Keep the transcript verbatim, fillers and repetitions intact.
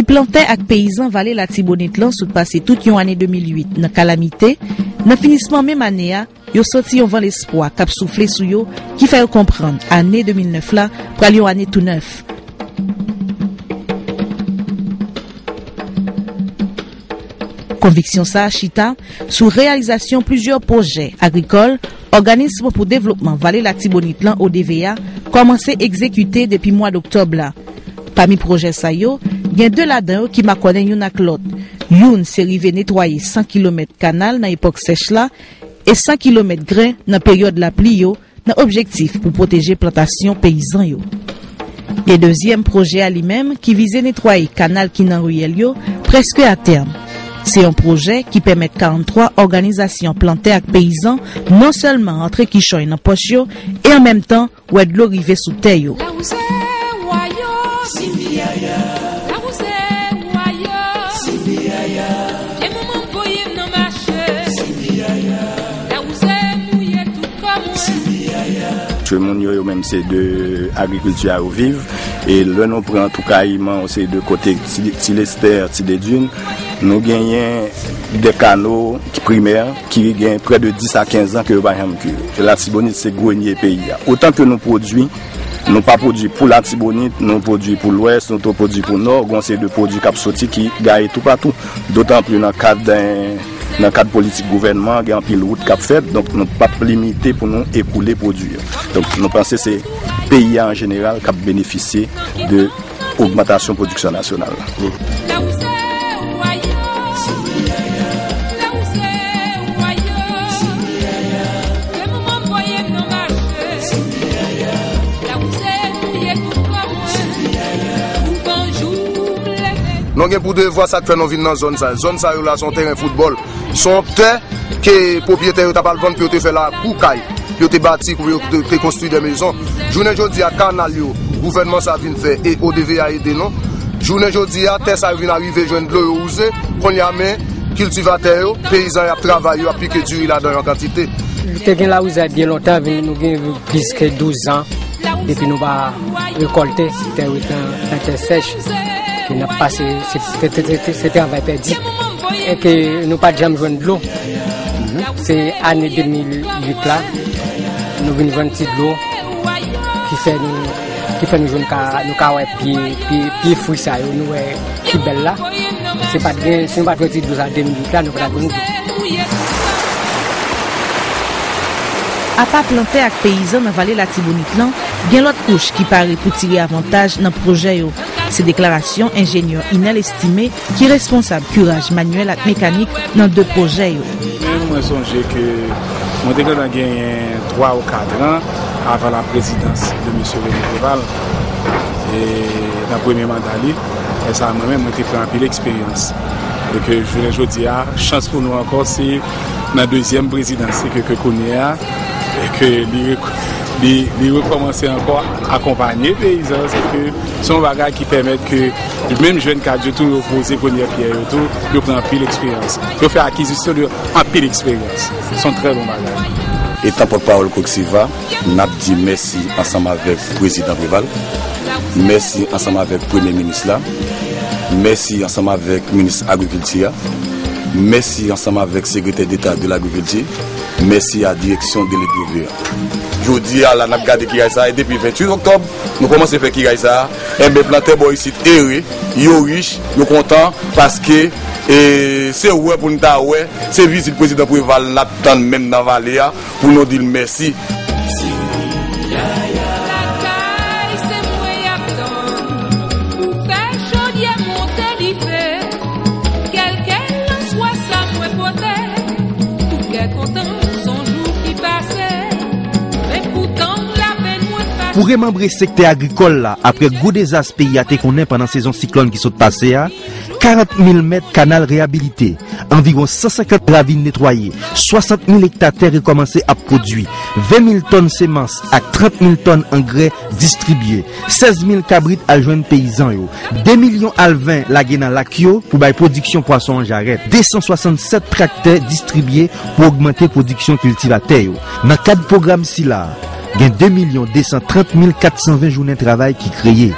Plantè ak peyizan Vale Latibonit lan sot pase tout yon ane de mil uit nan kalamite, nan finisman menm ane a, yo santi yon van lespwa k ap soufle sou yo, ki fè yo konprann ane de mil nèf la pral yon ane tou nèf. Konviksyon sa a chita sou reyalizasyon plizyè pwojè agrikòl Òganism pou Devlopman Vale Latibonit lan, O D V A, kòmanse egzekite depi mwa doktòb la. Pami pwojè sa yo, gen de ladan yo ki makònen youn ak lòt. Youn se rive netwaye san kilomèt kanal nan epòk sèch la e san kilomèt gren nan peryòd lapli yo, nan objektif pou pwoteje plantasyon peyizan yo. Gen dezyèm pwojè a li menm ki vize netwaye kanal ki nan riyèl yo prèske atèm. Se yon pwojè ki pèmèt karanntwa òganizasyon plantè ak peyizan non sèlman rantre kichòy nan pòch yo e an menm tan wè dlo rive sou tè yo. Lawouze wayòm. Lawouze wayòm. Vye manman voye m nan mache. Lawouze mouye tout kò mwen. Ke moun yo, yo menm se de agrikilti a yo viv. E lè nou pran tou Kayiman, se de kote Ti, Ti Lestè, Ti Dedin, nou genyen de kano ki primè ki gen prè de dis a kenz an ke yo pa janm kire. Latibonit se grenye peyi a. Otan ke nou pwodui, nou pa pwodui pou Latibonit, nou pwodui pou Lwès, nou tou pwodui pou Nò, gon seri de pwodui k ap soti ki gaye toupatou. Dotan pli nan kad, eh, nan kad politik gouvènman, gen anpil wout k ap fèt, donk nou p ap limite pou nou ekoule pwodui yo. Donk nou panse se peyi a an jeneral k ap benefisye de ogmantasyon pwodiksyon nasyonal la. Nou gen pou devwa sa k fè nou vin nan zòn sa. Zòn sa yo la se yon teren foutbòl. Se yon tè ke pwopriyetè yo t ap al vann pou yo te fè lakou kay, pou yo te bati, pou yo te, te konstwi de mezon. Jounen jodi a, kanal yo, gouvènman sa vin fè e O D V A ede nou. Jounen jodi a, tè sa yo vin arive jwenn dlo, yo wouze. Kounye a, men kiltivatè yo, peyizan y ap travay, yo ap pike diri ladan yo an kantite. Te gen lawouze byen lontan, vin, nou gen plis ke douz an depi nou pa rekòlte, se te ret nan, nan tè sèch ke n ap pase, se, se, se, se, se travay pèdi e ke nou pa t janm jwenn dlo. Se ane de mil uit la, nou vin jwenn ti dlo ki fè nou, ki fè nou jwenn ka, nou ka wè pye, pye, pye fwi sa yo, nou wè ki bèl la. Se pa t gen, si nou pa t jwenn ti dlo sa de mil uit la, nou pa t ap jwenn dlo. Apa plantè ak peyizan nan Vale Latibonit lan, gen lòt kouch ki pare pou tire avantaj nan pwojè yo. Se deklarasyon enjenyè Inel Estimé, ki responsab kiraj manyèl ak mekanik nan de pwojè yo. Men mwen sonje ke mwen te gentan genyen twa ou kat an avan la prezidans de mesye René Préval, e nan premye manda li, e sa mwen menm, mwen te pran anpil eksperyans. E ke jounen jodi a, chans pou nou ankò, se nan dezyèm prezidans, se ke, ke kounye a, e ke li, rek- li, li rekòmanse ankò akonpanye peyizan, se ke se yon bagay ki pèmèt ke menm jèn kad yo tou, yo poze premyè pyè yo tou, yo pran anpil eksperyans. Yo fè akizisyon de anpil eksperyans. Se yon trè bon bagay. Etan pòtpawòl Coke Silva, n ap di mèsi ansanm avèk Prezidan Préval, mèsi ansanm avèk Premye Minis la, mèsi ansanm avèk Minis Agrikilti a, mèsi ansanm avèk Sekretè Deta de Lagrikilti, mèsi a Direksyon de Ledreve a. Jodi a la, n ap gade kiraj sa a, e depi venntuit oktòb, nou kòmanse fè kiraj sa a. Enben, plantè bò isit ere, yo rich, yo kontan, paske, e, se wè pou n ta wè, se vizit Prezidan Préval n ap tann menm nan vale a, pou nou di l mèsi. Lakay se mwen y ap tann pou fè chodyè monte dife. Kèlkèlanswa sa mwen pote, tou kè kontan s on jou ki pase. Men poutan lapenn mwen fache. Pou remanbre sektè agrikòl la, apre gwo dezas peyi a te konnen pandan sezon siklòn ki sot pase a, karant mil mèt kanal reyabilite, anviwon san senkant ravin netwaye, swasant mil ekta tè rekòmanse ap pwodui, ven mil tòn semans ak trant mil tòn angrè distribye, sèz mil kabrit al jwenn peyizan yo, de milyon alven lage nan lak yo pou bay pwodiksyon pwason an jarèt, de san swasannsèt traktè distribye pou ogmante pwodiksyon kiltivatè yo. Nan kad pwogram sila a, gen de milyon de san trant mil kat san ven jounen travay ki kreye.